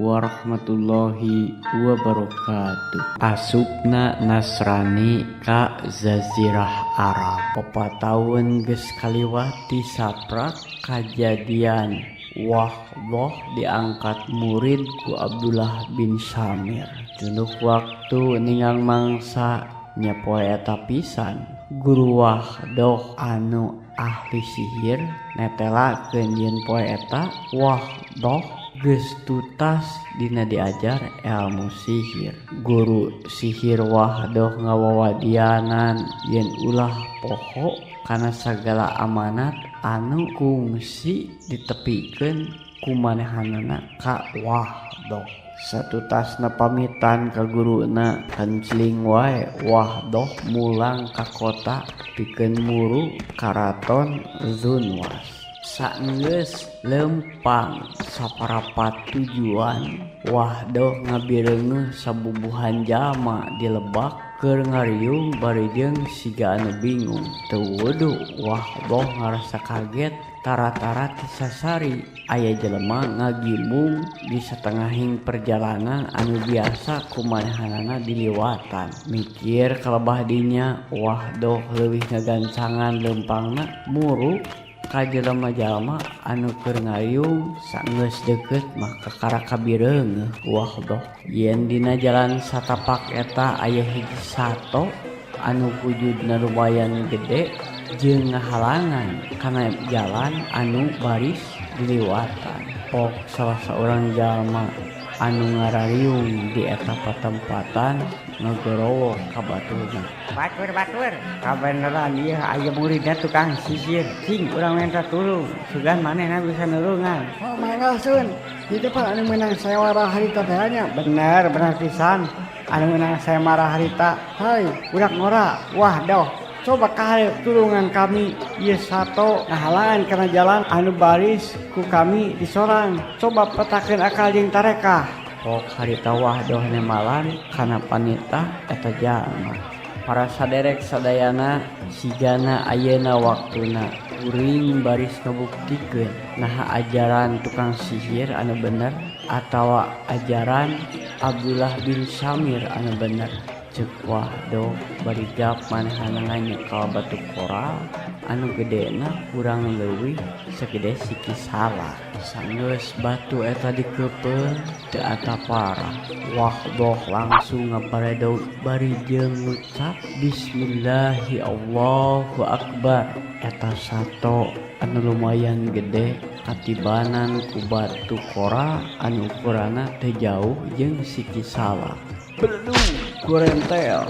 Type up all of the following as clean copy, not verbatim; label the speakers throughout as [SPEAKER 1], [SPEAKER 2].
[SPEAKER 1] warahmatullahi wabarakatuh. Asupna Nasrani ka Zazirah Arab. Opat taun geus kaliwat ti saprak kajadian Wahdah diangkat murid ku Abdullah bin Samir. Tunduh waktu ningang mangsa nya poe eta pisan guru Wahdah anu ahli sihir netelakeun yen poe eta Wahdah geus tutas dina diajar elmu sihir. Guru sihir Wahdah ngawawadianan yen ulah poho kana sagala amanat anu kungsi ditepikeun ku manehanana ka Wahdah. Satutasna pamitan ka guruna hencling wae Wahdah mulang ka kota pikeun muru karaton Zunwas. Saenggeus leumpang saparapat tujuan Wahdah ngabireungeuh sabubuhan jalma di lebak keur ngariung bari jeung siga anu bingung. Teu wudu Wahdah ngarasa kaget tara-tara ti sasari aya jelema ngagimbung di satengahing perjalanan anu biasa ku manehanana diliwatan. Mikir kalebah dinya Wahdah leuwih ngagancangan leumpangna muru ka jelema-jalma anu keur ngariung. Saenggeus deukeut mah kakara kabireungeuh Wahdah yen dina jalan satapak eta aya hiji sato anu wujudna lumayan gede jeung ngahalangan kana jalan anu baris diliwatan. Pok salah saurang jalma anu ngarariung di eta patempatan ngagorowok ka baturna.
[SPEAKER 2] Batur batur, kabeneran ieu aya muridna tukang sisir. Cing urang minta tulung, sugan manehna bisa nulungan.
[SPEAKER 3] Oh, mangga Sun. Itu pan anu meunang sayembara harita teh nya.
[SPEAKER 2] Bener, bener pisan. Anu meunang sayembara harita. Hai, budak ngora. Wah, doh. Coba kahareup tulungan kami. Ieu sato ngahalangan kana jalan anu baris ku kami disorang. Coba petakeun akal jeung tarekah.
[SPEAKER 1] Pok harita Wahdah nemalan kana panitah eta jalma. Para saderek sadayana, sigana ayeuna waktuna kuring baris ngabuktikeun naha ajaran tukang sihir anu bener atawa ajaran Abdullah bin Samir anu bener, cek Wahdah bari gap manehna nyekal batu koral anu gedena kurang leuwih sagede siki salak. Sanggeus batu eta dikeupeul teu atapara, Wahdah langsung ngabaredog bari jeung ngucap bismillahi Allahu akbar. Eta sato anu lumayan gede katibanan ku batu koral anu ukuranna teu jauh jeung siki salak. Beledug gorentel.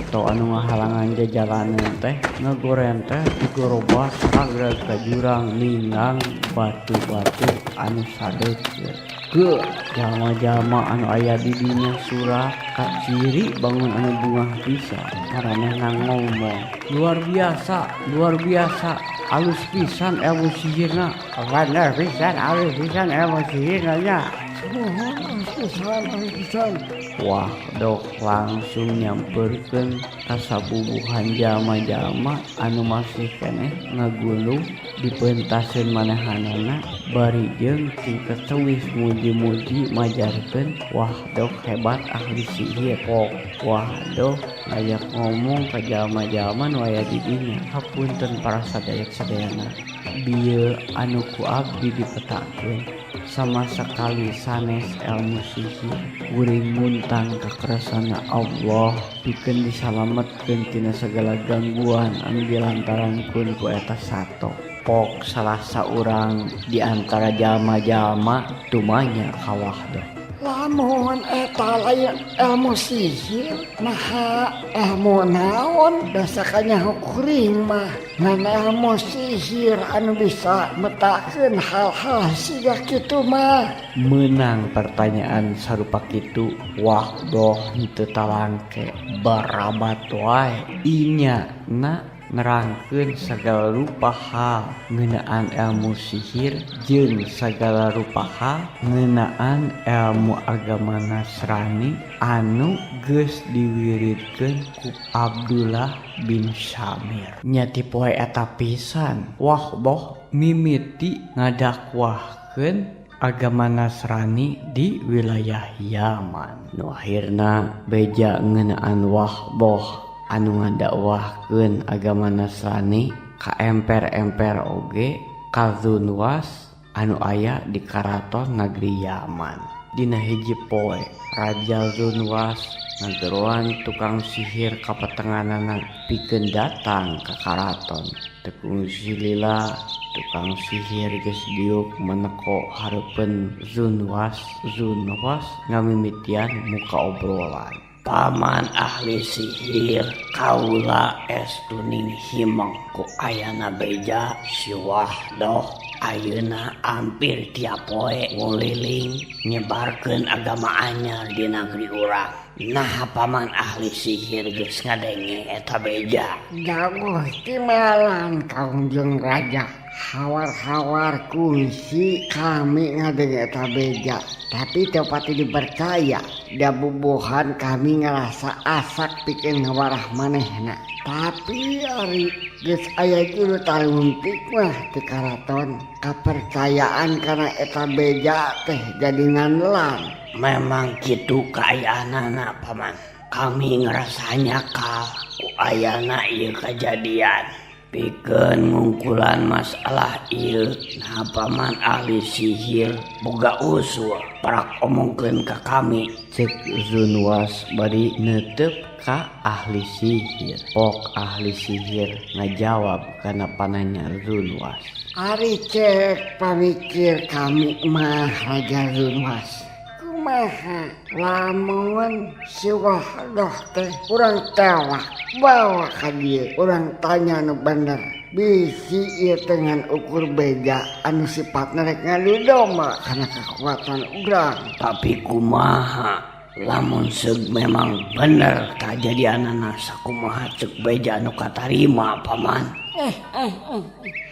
[SPEAKER 1] Sato anu ngahalangan jajalaneun teh ngagorentel digorobas ragrag ka jurang ninggang batu-batu anu sadeukeut. Geuh, jalma-jalma anu aya di dinya surak kaciri bangun anu bungah pisan. Maranehna ngomong, "Luar biasa, luar biasa, alus pisan ilmu sihirna."
[SPEAKER 2] Bener pisan, alus pisan ilmu sihirna nya.
[SPEAKER 3] Sumuhun, alus pisan, alus pisan.
[SPEAKER 1] Wahdah langsung nyamperkeun ka sabubuhan jalma-jalma anu masih keneh ngagulung di peuntaseun manehanana bari jeung cingkecewis muji-muji majarkeun Wahdah hebat ahli sihir. Pok Wahdah ngajak ngomong ka jalma-jalma nu aya di dinya, "Hapunten para sadayek sadayana, bieu anu ku abdi dipetakeun sama sakali sanes elmu sihir. Kuring muntang kakersana Allah pikeun disalametkeun tina sagala gangguan anu dilantarankeun ku eta sato." Pok salah saurang di antara jalma-jalma tumanya ka Wahdah.
[SPEAKER 3] Lamun eta lain ilmu sihir, naha ilmu naon? Basa kanyaho kuring mah ngan ilmu sihir anu bisa metakeun hal-hal siga kitu mah.
[SPEAKER 1] Menang pertanyaan sarupa kitu, Wahdah henteu talangke, barabat wae inya na nerangkeun sagala rupa hal ngeunaan ilmu sihir jeung sagala rupa hal ngeunaan ilmu agama Nasrani anu geus diwiridkeun ku Abdullah bin Samir. Nya ti poe eta pisan Wahdah mimiti ngadakwahkeun. Agama Nasrani di wilayah Yaman. Nu akhirna beja ngeunaan Wahdoh anu ngadakwahkeun agama Nasrani ka emper-emper oge ka Zunwas anu aya di karaton negeri Yaman. Dina hiji poe Raja Zunwas ngageroan tukang sihir kapatenganana pikeun datang ka karaton. Teu kungsi lila tukang sihir geus diuk meneko hareupeun Zunwas. Zunwas ngamimitian muka obrolan. Paman ahli sihir, kaula estu ning himeng ku ayana beja si Wahdoh ayeuna ampir tiap poe nguliling nyebarkeun agama anyar di nagri urang. Nah, paman ahli sihir geus ngadenge eta beja?
[SPEAKER 3] Jauh ti malan, Kangjeng Raja. Hawar-hawar kungsi kami ngadenge eta beja, tapi teu pati dipercaya. Da bubuhan kami ngerasa asak pikeun ngawarah manehna. Tapi ari geus aya juru taruntik mah ti karaton, kapercayaan kana eta beja teh jadi ngandelan.
[SPEAKER 1] Memang kitu kaayaanana, paman. Kami ngerasa nyakal ku ayana ieu kajadian. Pikeun ngungkulan masalah ieu, nah paman ahli sihir boga usul, parak omongkeun ka kami, cek Zunwas bari neuteup ka ahli sihir. Pok ahli sihir ngajawab kana pananya Zunwas.
[SPEAKER 3] Ari cek pamikir kami mah, Raja Zunwas, kumaha lamun si Wahdoh teh urang tewak, bawa ka dieu, urang tanya nu bener? Bisi ieu teh ngan ukur beja anu sifatna rek ngadu domba kana kakuatan urang.
[SPEAKER 1] Tapi kumaha lamun seug memang bener kajadianana sakumaha cek beja anu katarima, paman?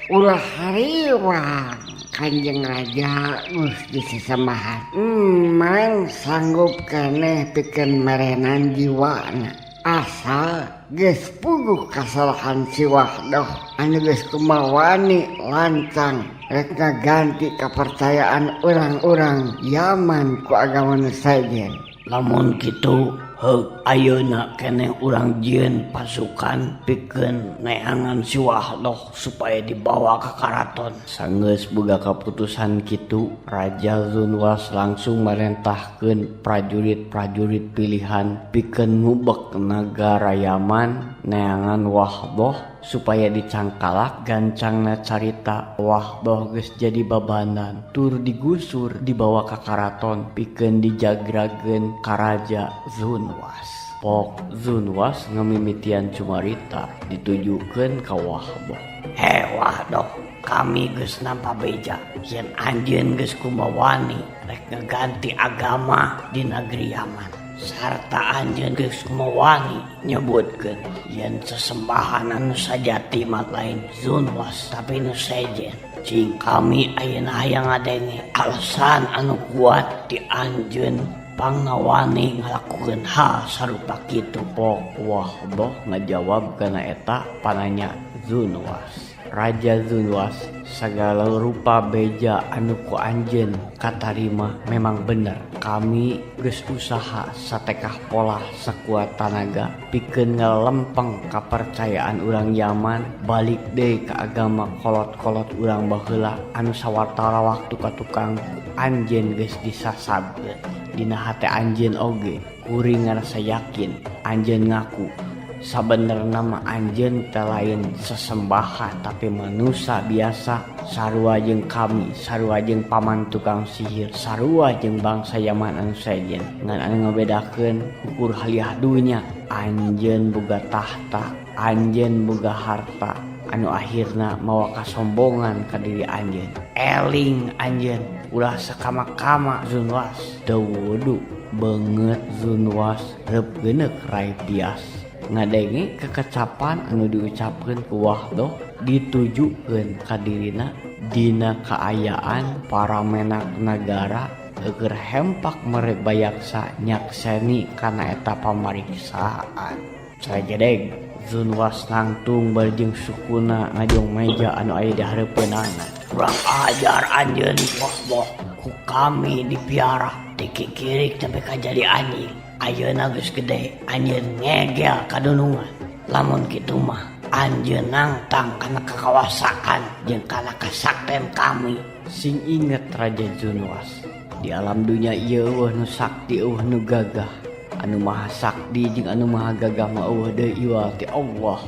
[SPEAKER 3] Ulah hariwang, Kanjeng Raja Gusti sesembahan. Emang sanggup keneh pikeun merenan jiwana asal geus puguh kasalahan si Wahdoh anu geus kumawani lancang rek ngaganti kepercayaan orang-orang Yaman ku agama nu sejen.
[SPEAKER 1] Lamun kitu, heuk ayeuna keneh urang jieun pasukan pikeun neangan si Wahdoh supaya dibawa ka karaton. Sanggeus boga kaputusan kitu, Raja Zunwas langsung marentahkeun prajurit-prajurit pilihan pikeun ngubek nagara Yaman neangan Wahdoh supaya dicangkalak. Gancangna carita, Wahdoh geus jadi babanan tur digusur dibawa ka karaton pikeun dijagrageun ka Raja Zunwas. Pok Zunwas ngamimitian cumarita ditujukeun ka Wahdoh. He Wahdoh, kami geus nampa beja yen anjeun geus kumawani rek ngaganti agama di negeri Yaman, sarta anjeun geus kumawani nyebutkeun yen sesembahan anu sajati mah lain Zunwas tapi nu sejen. Cing kami ayeuna hayang ngadenge alasan anu kuat di anjeun pangawani ngalakukeun hal sarupa kitu. Pok Wahdoh ngajawab kana eta pananya Zunwas. Raja Zunwas, segala rupa beja anu ku anjeun katarima memang bener. Kami geus usaha satekah polah sakuat tanaga pikeun ngalempeng kapercayaan urang Yaman balik deui ka agama kolot-kolot urang baheula anu sawatara waktu ka tukang ku anjeun geus disasabkeun. Dina hate anjeun oge kuring ngarasa yakin anjeun ngaku sabenerna mah anjeun teh lain sesembahan tapi manusia biasa sarua jeung kami, sarua jeung paman tukang sihir, sarua jeung bangsa Yaman anu sejen. Ngan anu ngabedakeun ukur haliah dunya. Anjeun boga tahta, anjeun boga harta anu akhirna mawa kasombongan ka diri anjeun. Eling anjeun, ulah sakama-kama, Zunwas. Teu wudu beungeut Zunwas reup geuneuk raib bias ngadenge kekecapan anu diucapkeun ku Wahdoh ditujukeun ka dirina dina kaayaan para menak nagara keur hempak mere bayaksa nyakseni kana eta pamariksaan. Sajedeg Zunwas nangtung bari jeung sukuna ngajong meja anu aya di hareupeunana. Kurang ajar anjeun, Wahdoh. Ku kami dipiara ti kikirik nepi ka jadi anjing. Ayeuna geus gede anjeun ngegel kadunungan. Lamun kitu mah anjeun nangtang kana kakawasaan jeung kana kasakten kami. Sing inget Raja Zunwas, di alam dunya ieu euweuh nu sakti euweuh nu gagah. Anu maha sakti jeung anu maha gagah mah euweuh deui iwal ti Allah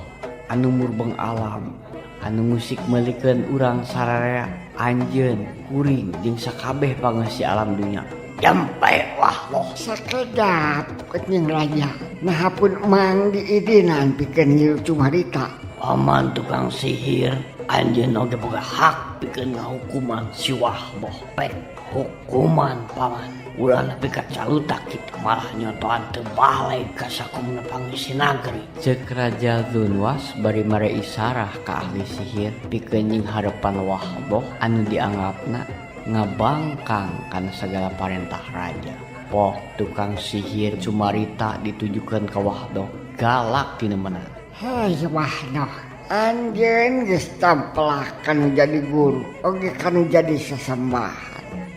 [SPEAKER 1] anu murbeng alam, anu ngusik meulikeun urang sararea, anjeun, kuring jeung sakabeh pangeusi alam dunya. Jampe wah loh.
[SPEAKER 3] Sakedap kucing raja. Naha pun mang diidinan pikeun ngilu cumarita.
[SPEAKER 1] Paman tukang sihir, anjeun oge boga hak pikeun ngahukuman si Wahboh. Pek hukuman paman. Ulah nepi ka calutak kitu malah nyontohan teu baleg ka sakumna pangisi nagri. Ceuk Raja Zunwas bari mere isarah ka ahli sihir pikeun nying harepan Wahboh anu dianggapna ngabangkang kana sagala parentah raja. Poh tukang sihir cumarita ditujukeun ka Wahdoh galak tinemenan.
[SPEAKER 3] Hei Wahdoh, anjeun geus tampelak kanu jadi guru oge kanu jadi sesembahan.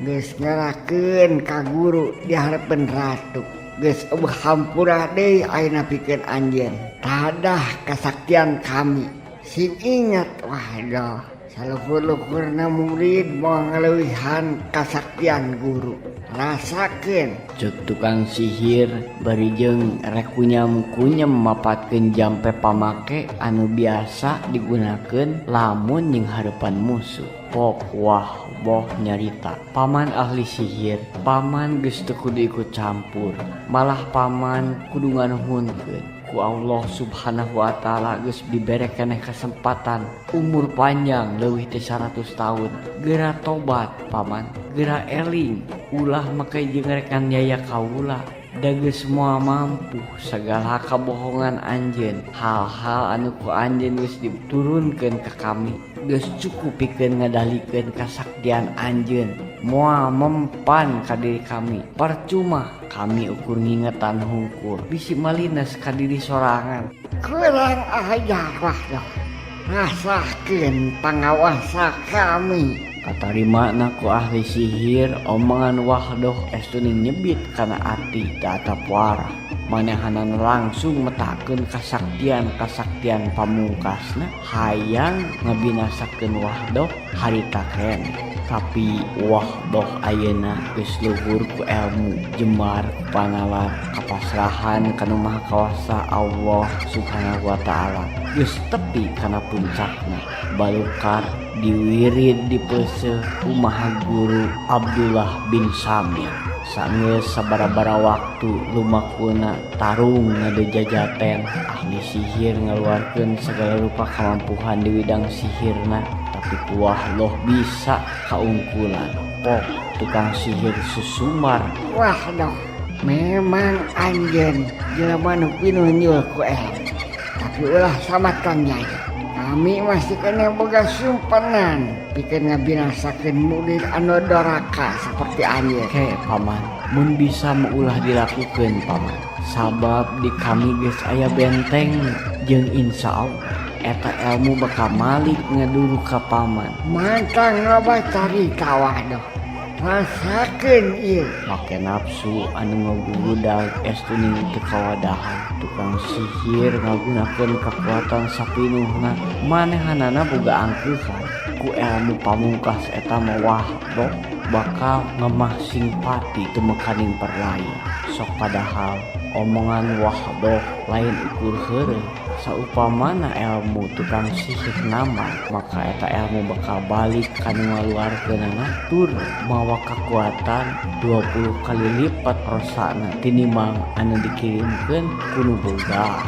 [SPEAKER 3] Geus ngerakeun ka guru di hareupeun ratu. Geus eueuh hampura deui ayeuna pikeun anjeun. Tadah kasaktian kami. Sing ingat Wahdoh, saluhur-luhurna murid moal ngaleuwihan kasaktian guru. Rasakeun.
[SPEAKER 1] Ceuk tukang sihir bari jeung rek kunyam-kunyem mapatkeun jampe pamake anu biasa digunakeun lamun jeung hareupan musuh. Pok Wahboh nyarita, paman ahli sihir, paman geus teu kudu ikut campur, malah paman kudu nganuhunkeun. Ku Allah Subhanahu wa taala geus dibere keneh kesempatan umur panjang leuwih ti 100 tahun. Geura tobat paman, geura eling, ulah make jeung rekan yaya kaula. Da geus moal mampu sagala kabohongan anjeun, hal-hal anu ku anjeun geus diturunkeun ka kami geus cukup pikeun ngadalikeun kasaktian anjeun. Moal mempan ka diri kami, percuma kami ukur ngingetan hungkul, bisi malines ka diri sorangan.
[SPEAKER 3] Kurang ajar Wahdoh, rasakeun pangawasa kami.
[SPEAKER 1] Katarimana ku ahli sihir omongan Wahdoh estuning nyebit kana ati datap warah. Manehanan langsung metakeun kasaktian-kasaktian pamungkasna hayang ngabinasakeun Wahdoh harita keneh. Tapi Wahdoh ayeuna geus luhur ku ilmu jemar ku panalar kapasrahan kana Maha Kawasa Allah Subhanahu wa taala. Geus tepi kana puncakna balukar diwirid dipeuseuh ku Maha Guru Abdullah bin Samir. Sanggeus sabara-bara waktu lumakuna tarung ngadejajaten ahli sihir ngaluarkeun segala rupa kamampuhan di widang sihirna, tapi ku Wahdoh bisa kaungkulan. Pok tukang sihir susumar.
[SPEAKER 3] Wahdoh, memang anjeun jelema nu pinunjul ku ilmu, tapi ulah samatkan nyai. Kami masih kena boga sumpenan pikeun ngabinasakeun murid anu doraka seperti anjeun.
[SPEAKER 1] Ke paman, mun bisa mah ulah dilakukeun paman. Sabab di kami geus aya benteng jeung insya Allah eta ilmu bakal malik ngaduru ka paman.
[SPEAKER 3] Mantang loba carita Wahdoh, rasakeun ieu.
[SPEAKER 1] Make nafsu anu ngagugudag estuning teu kawadahan. Tukang sihir ngagunakeun kakuatan sapinuhna, manehanana boga angkeuhan. Ku ilmu pamungkas eta mah Wahdoh bakal ngemah simpati teu mekaning perlaya. Sok padahal omongan Wahdoh lain ukur heureuh. Saupamana ilmu tukang sihir nama, maka eta ilmu bakal balik ka nu ngaluarkeunana tur mawa kakuatan 20 kali lipat rosana tinimbang anu dikirimkeun ku nu boga.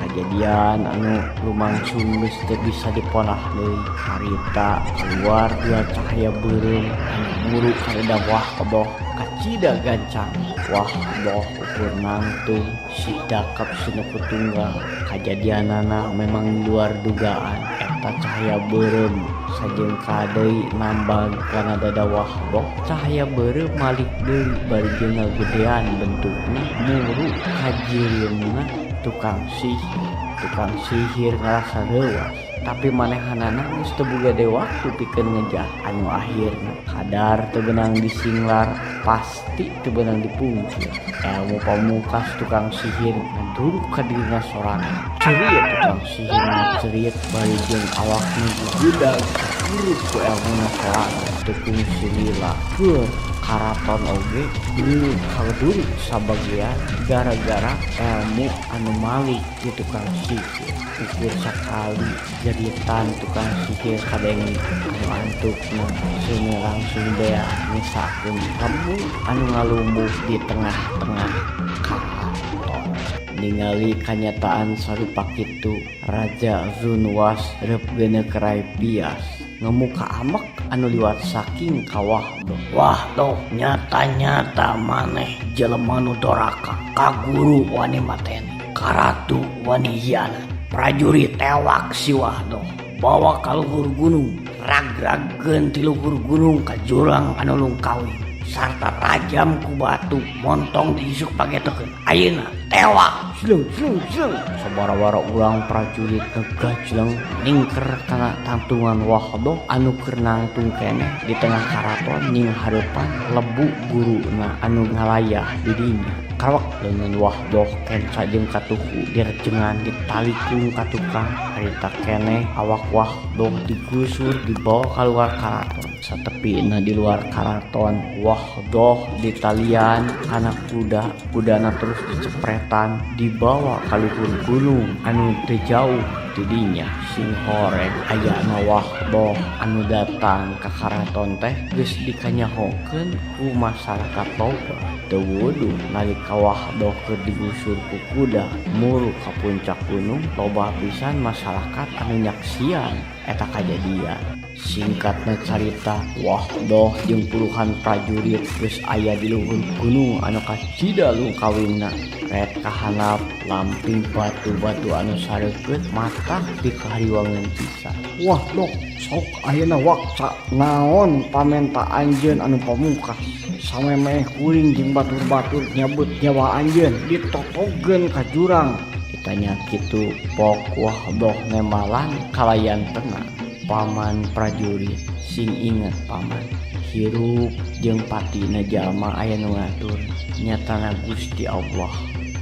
[SPEAKER 1] Kajadian anu lumangsung geus teu bisa dipolah deui. Harita keluar dua cahaya beureum anu muru ka dada Wahdoh kacida gancang. Wahdoh ukur nangtung si dakep sinuku tunggal. Kajadianana memang luar dugaan. Eta cahaya beureum sajengkal deui nambag kana dada Wahdoh. Cahaya beureum malik deui bari jeung ngagedean bentukna muru ka jirimna tukang sihir. Tukang sihir ngarasa reuas. Tapi manehanana geus teu boga deui waktu pikeun ngejah anu akhirna kadar teu beunang disinglar pasti teu beunang dipungkir. Ilmu pamungkas tukang sihir ngaduruk ka dirina sorangan. Cerit tukang sihir ngacerit bari jeung awakna gugudag kapuruk ku elmuna sorangan. Teu kungsi lila keur karaton oge geuleuh kageduruk sabagean gara-gara elmu anu malik ti tukang sihir. Ukur sakali jeritan tukang sihir kadenge anu antukna seuneu langsung beak nyesakeun lebu anu ngalumbuh di tengah-tengah karaton. Ningali kanyataan sarupa kitu Raja Zunwas reup geuneuh rai pias ngemuka amek anu liwat saking ka Wahdoh.
[SPEAKER 4] Wahdoh nyata-nyata maneh jelema nu doraka ka guru wani mateni ka ratu wani hianat. Prajurit tewak si Wahdoh bawa ka luhur gunung ragragkeun ti luhur gunung ka jurang anu lungkawing sarta rajam ku batu montong ti isuk pagetokeun ayeuna tewak.
[SPEAKER 1] Jleng jleng jleng sabara-bara urang prajurit ngegajleng ningker kana tangtungan Wahdoh anu keur nangtung keneh di tengah karaton ning hareupan lebu guruna anu ngalayah di dinya. Kawak leungeun Wahdoh kenca jeung katuhu direjengan ditalikung ka tukang harita keneh awak Wahdoh digusur dibawa kaluar karaton. Satepina di luar karaton Wahdoh ditalian kana kuda, kudana terus dicepretan dibawa ka luhur gunung anu teu jauh ti dinya. Sing horeng ayana Wahdoh anu datang ka karaton teh geus dikanyahokeun ku masyarakat loba. Teu wuduh nalika Wahdoh keur digusur ku kuda muru ka puncak gunung loba pisan masyarakat anu nyaksian eta kajadian. Singkatna carita Wahdoh jeung puluhan prajurit geus aya di luhur gunung anu kacida lungkawingna. Ret kahanap lamping batu-batu anu sareukeut matak dikahariwangeun pisan.
[SPEAKER 2] Wahdoh sok ayeuna wakca naon pamenta anjeun anu pamungkas. Samemeh kuring jeung batur-batur nyabut nyawa anjeun ditotogeun ka jurang.
[SPEAKER 1] Ditanya kitu pok Wahdoh nembalan kalayan tenang. Paman prajurit sing inget paman hirup jeung patina jalma aya nu ngatur nyatana Gusti Allah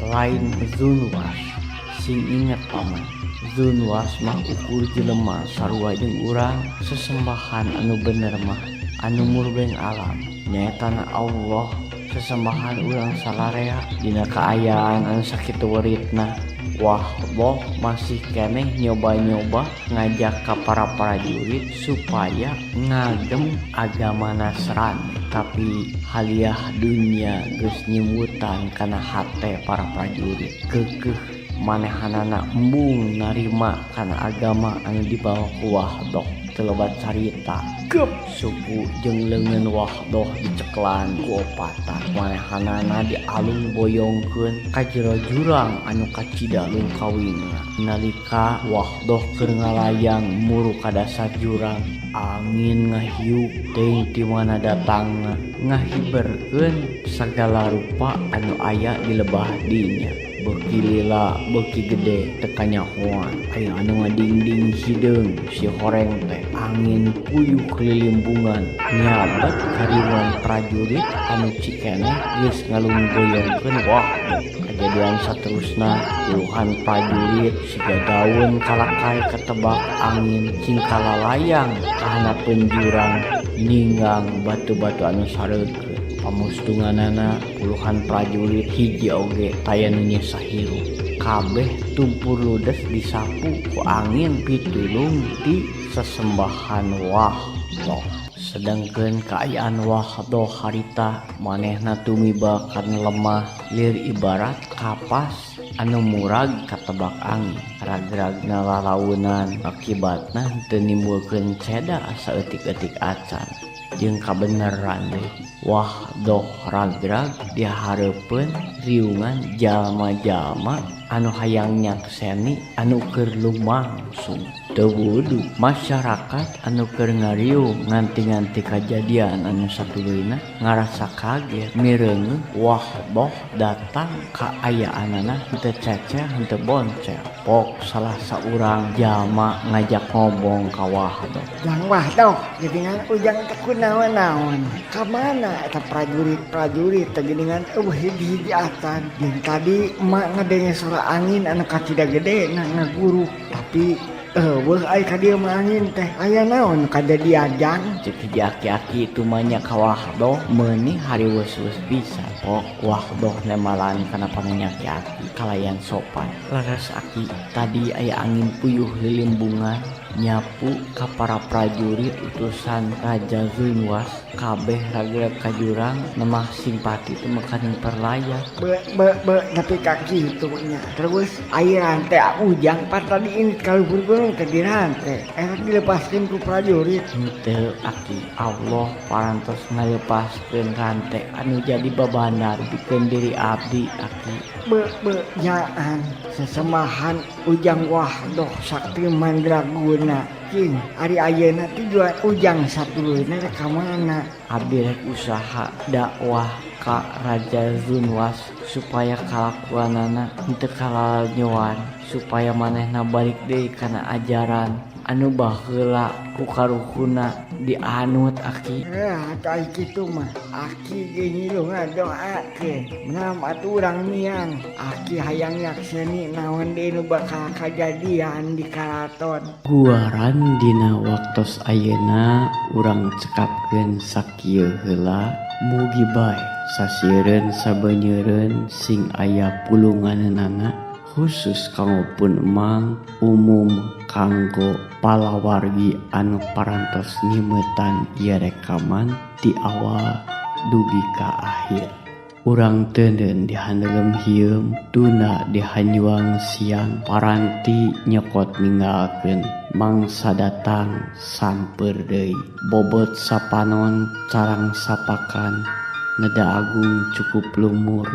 [SPEAKER 1] lain Zunwas. Sing inget paman Zunwas mah ukur jelema sarua jeung urang. Sesembahan anu bener mah anu murbeng alam nyaetana Allah. Sesembahan urang salarea dina kaayaan anu sakitu weritna. Wahdoh masih keneh nyoba-nyoba ngajak ka para prajurit supaya ngagem agama Nasrani tapi haliah dunya geus nyimutan kana hate para prajurit. Keukeuh manehanana embung narima kana agama anu dibawa ku Wahdoh. Teu loba carita gep suku jeung leungeun Wahdoh diceklan ku opatan manehanana dialung boyongkeun ka jero jurang anu kacida lungkawingna. Nalika Wahdoh keur ngalayang muru ka dasar jurang angin ngahiup teuing ti mana datangna ngahiberkeun sagala rupa anu aya di lebah dinya. Beuki lila beuki gede teu kanyahoan aya anu ngadingding hideung si horeng teh. Angin puyuh lilimbungan nyabet kariwang prajurit anu cikeneh geus ngalungboyongkeun Wahdoh. Kajadian saterusna puluhan prajurit siga daun kalakai katebak angin cingkalalayang kahanapeun jurang ninggang batu-batu anu sareukeut. Pamustunganana puluhan prajurit hiji oge taya nu nyesa hirup. Kabeh tumpur ludes disapu ku angin pitulung ti sesembahan Wahdoh. Sedangkeun kaayaan Wahdoh harita manehna tumiba kana lemah lir ibarat kapas anu murag katebak angin. Ragragna lalaunan akibatna teu nimbulkeun ceda saeutik-eutik acan. Jeung kabeneran deui Wahdoh ragrag dihareupeun riungan jalma-jalma anu hayang nyakseni anu keur lumangsung. Teu wudu masyarakat anu keur ngariung nganti-nganti kajadian anu satuluyna ngarasa kaget mireuneuh Wahdoh datang kaayaanana henteu ceceh henteu boncel. Pok salah saurang jalma ngajak ngobong ka Wahdoh.
[SPEAKER 3] Jang Wahdoh geuningan Ujang teh kunaon-naon. Ka mana eta prajurit-prajurit teh geuningan eueuh hiji-hiji acan. Jeung tadi emak ngadenge suara angin anu kacida gede na ngaguruk, tapi eueuh ai ka dieu mah angin teh. Aya naon kajadian, Jang?
[SPEAKER 1] Cek hiji aki-aki tumanya ka Wahdoh meuni hariweus-weus pisan. Pok Wahdoh nemalan kana panenya aki-aki kalayan sopan. Leres aki, tadi aya angin puyuh lilimbungan nyapu ka para prajurit utusan Raja Zunwas kabeh ragrag ka jurang nemah simpati teu mekaning perlaya.
[SPEAKER 3] Be be be nepi ka kitu nya. Terus aya rante Ujang pan tadi ini ka luhur gunung teh dirante. Eta dilepaskeun ku prajurit.
[SPEAKER 1] Henteu aki, Allah parantos ngalepaskeun rante anu jadi babandar pikeun diri abdi aki.
[SPEAKER 3] Be be nyaan sesembahan Ujang Wahdoh sakti mandraguna. Cing, ari ayeuna tujuan Ujang satuluyna rek ka mana?
[SPEAKER 1] Abdi rek usaha dakwah ka Raja Zunwas supaya kalakuanana henteu kalalanyoan, supaya manehna balik deui kana ajaran anu baheula ku karuhunna dianut aki.
[SPEAKER 3] Atuh ai kitu mah aki ge ngilu ngadoakeun. Menam atuh urang miang. Aki hayang nyakseni naon deui nu bakal kajadian di karaton.
[SPEAKER 1] Guaran dina waktos ayeuna urang cekapkeun sakieu heula. Mugi bae sasieureun sabenyeureun sing aya pulunganeunana, khusus kanggo pun emang, umum kanggo palawargi anu parantos nyimetan ieu rekaman ti awal dugi ka akhir. Urang teuneun di handelem hieum, tunda di hanjuang siang, paranti nyokot ninggalkeun mangsa datang samper deui. Bobot sapanon carang sapakan, neda agung cukup lumur,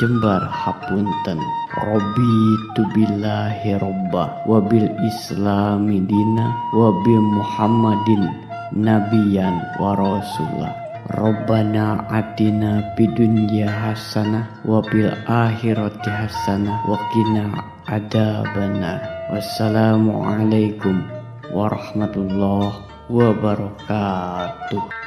[SPEAKER 1] jembar hapunten. Raditu billahi robba wabil islami dina wabil muhammadin nabiyan wa rasulah. Rabbana atina fid dunya hasanah wa fil akhirati hasanah wa qina adzabannar. Wassalamualaikum warahmatullahi wabarakatuh.